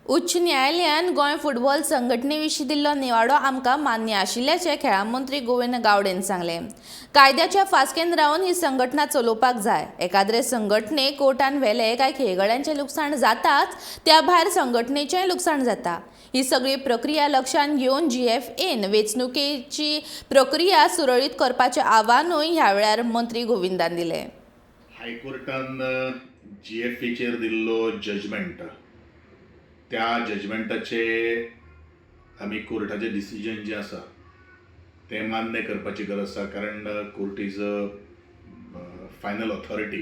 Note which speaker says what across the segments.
Speaker 1: उच्च न्यायालयान गोंय फुटबॉल संघटने विशीं दिल्लो निवाडो आमकां मान्य आशिल्ल्याचें खेळां मंत्री गोविंद गावडेन सांगलें. कायद्याच्या फास्केन रावन ही संघटना चलोवपाक जाय. एकाद्रे संघटनेक कोर्टान व्हेले काय खेळगड्यांचें लुकसाण जाताच, त्या भायर संघटनेचेंय लुकसाण जाता. ही सगळी प्रक्रिया लक्षांत घेवन जीएफएन वेंचणुकेची प्रक्रिया सुरळीत करपाचें आव्हानूय ह्या वेळार मंत्री गोविंदान दिलें.
Speaker 2: हायकोर्टान जीएफएचेर दिल्लो जजमेंट, त्या जजमेंटाचे आमी कोर्टाचें डिसिजन जें आसा तें मान्य करपाची गरज आसा, कारण court is a final authority.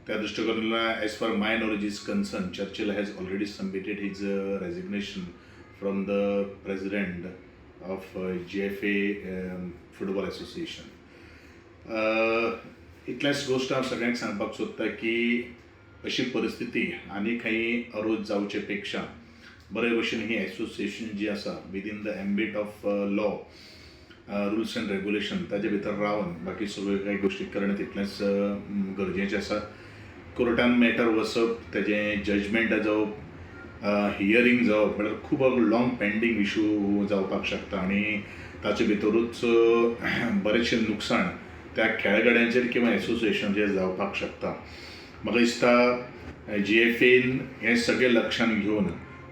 Speaker 2: त्या दृश्टिकोनांतल्यान, as far my knowledge is concern, Churchill has already submitted his resignation from the president of GFA Football Association. इतल्याच गोश्ट हांव सगळ्यांक सांगपाक सोदता की अशी परिस्थिती आनी खंय अरोज जावचे पेक्षा बरे भशेन ही एसोसिएशन जी आसा, within the ambit of law, rules and regulation, ताजे भितर रावन बाकी सगळ्यो कांय गोश्टी करणें तितलेंच गरजेचें आसा. कोर्टान मॅटर वचप, तेजें जजमेंट जावप, हियरींग जावप म्हळ्यार खूब लाँग पेंडींग इशू जावपाक शकता आनी ताचे भितरूच बरेचशें नुकसाण त्या खेळगड्यांचेर किंवा एसोसिएशनाचेर जावपाक शकता. म्हाका दिसता, जीएफएन हें सगळें लक्षांत घेवन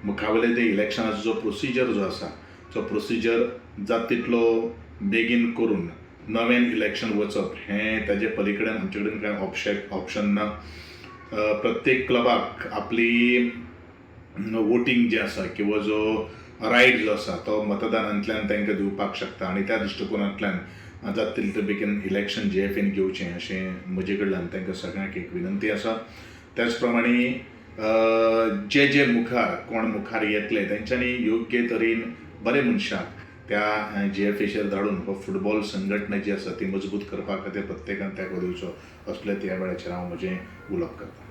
Speaker 2: मुखावयले ते इलेक्शनाचो जो प्रोसिजर जो आसा, तो प्रोसिजर जाता तितलो बेगीन करून नव्यान इलेक्शन वचप हें, ताजे पलीकडेन आमचे कडेन कांय ऑप्शन ना. प्रत्येक क्लबाक आपली वोटींग जें आसा किंवा जो रायट जो आसा, तो मतदानांतल्यान तांकां दिवपाक शकता आनी त्या दृश्टिकोनांतल्यान जाता तितले बेगीन इलेक्शन जीएफएन घेवचें अशें म्हजे कडल्यान तांकां सगळ्यांक एक विनंती आसा. त्याच प्रमाणे जे जे मुखार कोण मुखार येतले, तेंच्यांनी योग्य तरेन बरे मनशाक त्या जीएफएचेर धाडून हो फुटबॉल संघटना जी आसा ती मजबूत करपा खातीर प्रत्येकान तेंको दिवचो, असले त्या वेळाचेर हांव म्हजें उलोवप करतां.